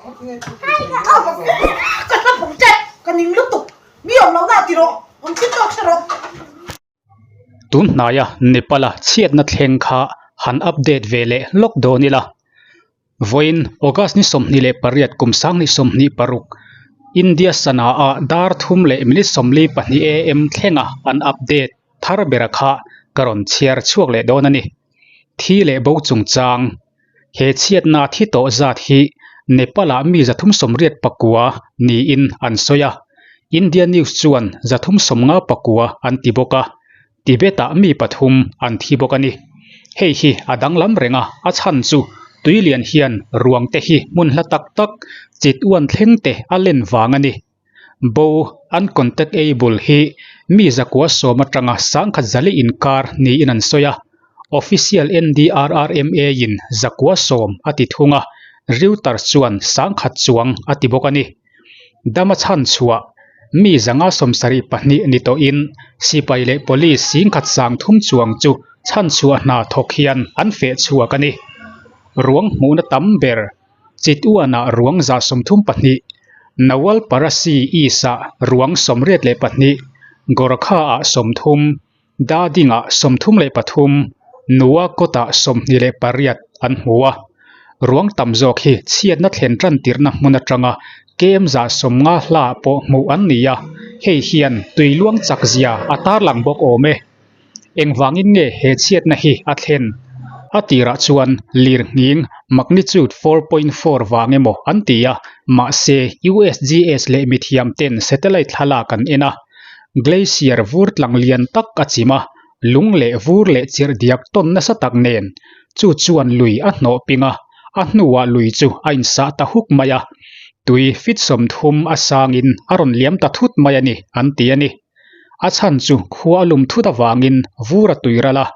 Ka hla bawk che, ka ning lutuk, mi awm lohna ti rawh, awm thil tawk hre rawh. Tun hnaia Nepal-a chhiatna thleng kha han update ve leh lawk dawn ila. Vawiin August ni 28 kum 2026 India sana-ah dar thum leh minute 42 am thlenga an update thar bera kha ka rawn chhiar chhuak leh dawn a ni. Thi leh bo chungchang He chhiatna thi tawh zat hi Nepal-ah mi 389 niin an sawi a, India News chuan 359 an ti bawk a, Tibet-ah mi pathum an thi bawk a ni. Hei hi a danglam reng a, a chhan chu tuilian hian ruang te hi hmun hla tak tak chit uan thleng te a len vang a ni. Bo uncontactable hi mi zakua sawm atanga sangkhat zali inkar niin an sawi a, official NDRRMA in zakua sawm a ti thung a, Reuters chuan sangkhat chuang a ti bawk a ni. Dama chhan chhuah mi zanga sawmsarih pahnih ni tawhin sipai leh police singkhat sang thum chuang chu chhanchhuah hna thawk hian an feh chhuak a ni. Ruang hmuhna tam ber Chit'uanah ruang za 32, Nawalparasi East-ah ruang 82, Gorkha-ah 30, Dading-ah 33, Nuwakot-ah 28 an hmu a. Ruang tam zawk hi chhiatna thlen tan tirhna hmun atanga kem za 50 hla pawh hmuh an ni a, hei hian tui luang chak zia a tarlang bawk awm e. Engvangin nge he chhiatna hi a thlen? A tirah chuan lirnghing magnitude 4.4 vang emaw an ti a, mahse USGS leh mithiam ten satellite thlalak an en a. Glacier vur tlang lian tak a chim a, lung leh vur leh chirh diak tawn nasa tak nen chu chuan lui a hnawh ping a, a hnuah lui chu a insah ta huk mai a, tui feet 30 a sangin a rawn liam ta thut mai a ni an ti a ni. A chhan chu khua a lum thut avangin vur a tui ral a,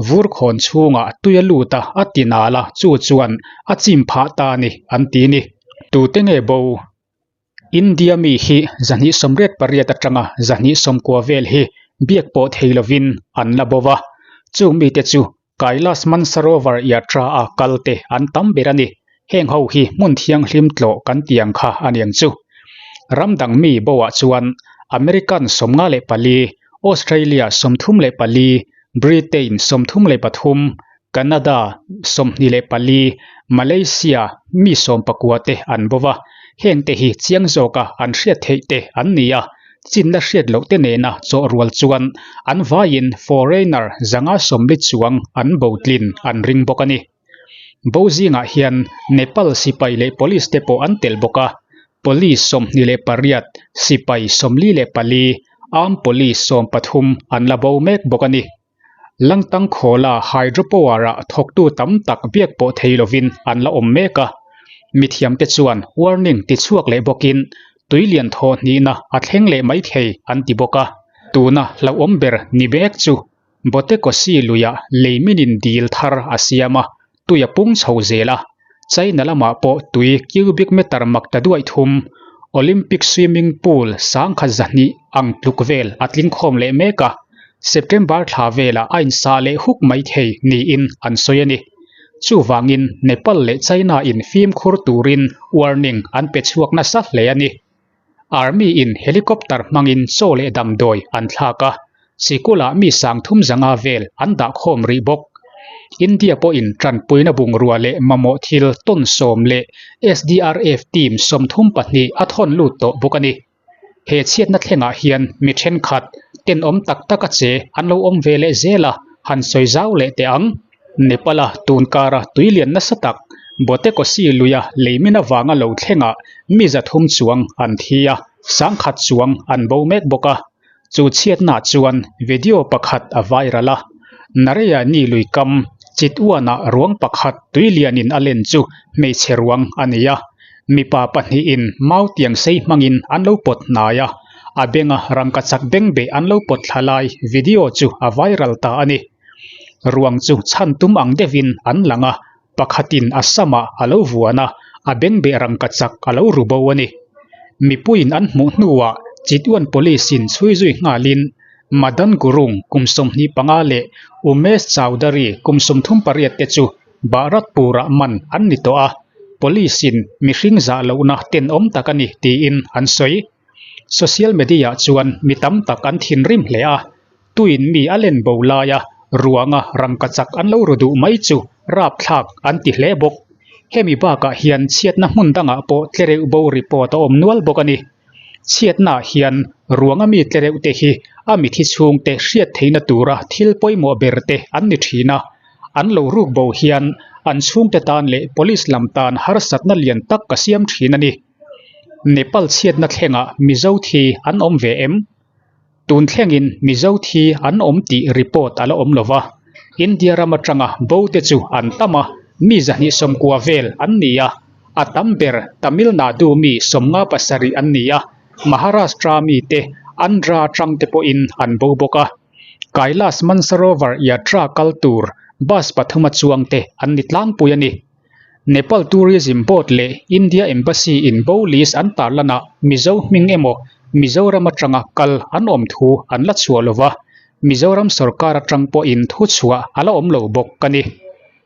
vur khawn chhungah tui a lut a, a ti nal a, chu chuan a chim phah ta a ni, an ti ni. Tute nge bo? India mi hi 288 atanga 290 vel hi biak pawh thei lovin an la bo va, chung mite chu Kailash Mansarovar Yatra a kal te an tam ber a ni. Heng ho hi hmun thianghlim tlawh kan ti ang kha a niang chu. Ram dang mi bo ah chuan American 54, Australia 34, Britain 33, Canada 24, Malaysia mi 19 te an bo va. Heng te hi chiang zawka an hriat theih te an ni a. Chinna hriat loh te nena chawh rual chuan an vaiin foreigner 140 chuang an bo tlin an ring bawk a ni. Bo zingah hian Nepal sipai leh police te pawh an tel bawk a, police 28, sipai 44, armed police 13 an la bo mek bawk a ni. Langtang khawla hydropower-ah thawktu tam tak biak pawh thei lovin an la awm mek a. Mithiamte chuan warning ti chhuak leh bawkin tui lian thawh hnihna a thleng leh mai thei an ti bawk a. Tuna hlauhawm ber ni mek chu Botekosi luiah leiminin dil thar a siam a, tui a pung chho zel a, China lamah pawh tui cubic meter mak ta duaih thum, Olympic swimming pool 1200 ang tluk vel a tling khawm leh mek a, September thla velah a insah leh huk mai thei niin an sawi a ni. Chuvangin Nepal leh China in fimkhur turin warning an pe chhuak nasa hle a ni. Army in helicopter hmangin chaw leh damdawi an thlak a, sikulah mi 300 vel an dah khawm rih bawk. India pawhin tanpuina bungrua leh mamawh thil tawn sawm leh SDRF team 32 a thawn lut tawh bawk a ni. He chhiatna thlengah hian mi thenkhat tenawm tak tak a che an lo awm ve leh zel a, han sawi zau leh teh ang. Nepal-a tunkara tui lian nasa tak Botekosi luia leimin avanga lo thlengah mi 300 chuang an thi a, 1000 chuang an bo mek bawk a. Chu chhiatnaah chuan video pakhat a viral a, Narayani lui kam Chitwan-ah ruang pakhat tui lianin a len chu hmeichhe ruang a ni a, mipa pahnihin mau tiang sei hmangin an lo pawt hnai a, a benga rangkachak bengbeh an lo pawt thla lai video chu a viral ta a ni. Ruang chu chhan tum ang deuhin an lang a, pakhatin a samah a lo vuan a, a bengbeh rangkachak a lo ru bo a ni. Mipuiin an hmuh hnuah Chitwan Police-in chhui zui nghalin Madan Gurung kum 25 leh Umesh Chowdhury kum 38 te chu Bharatpur-ah man an ni tawh a. Police in mihring zah lohna tenawm tak a ni tiin an sawi. Social media ah chuan mi tam tak an thinrim hle a, tuin mi a len bo laia ruanga rangkachak an lo ru duh mai chu rapthlak an ti hle bawk. Hemi bakah hian chhiatna hmun dangah pawh tlereuh bo report a awm nual bawk a ni. Chhiatnaah hian ruanga mi tlereuh te hi a mithi chhungte hriat theihna tura thil pawimawh ber te an ni thin a, an lo ruk bo hian an chhungte tan leh police lam tan harsatna lian tak ka siam thin a ni. Nepal chhiatna thlengah Mizo thi an awm ve em? Tun thlengin Mizo thi an awm tih report a la awm lo va, India ram atanga bo te chu an tam a, mi zahnih sawmkua vel an ni a, a tam ber Tamil Nadu mi sawmnga pasarih an ni a, Maharashtra mi te Andhra atang te pawhin an bo bawk a. Kailash Mansarovar Yatra kal tur bus pathuma chuang te an ni tlangpui a ni. Nepal Tourism Board leh India Embassy in bo list an tarlanah Mizo hming emaw Mizoram atanga kal an awm thu an la chhuah lova, Mizoram sorkar atang pawhin thu chhuah a la awm lo bawk a ni.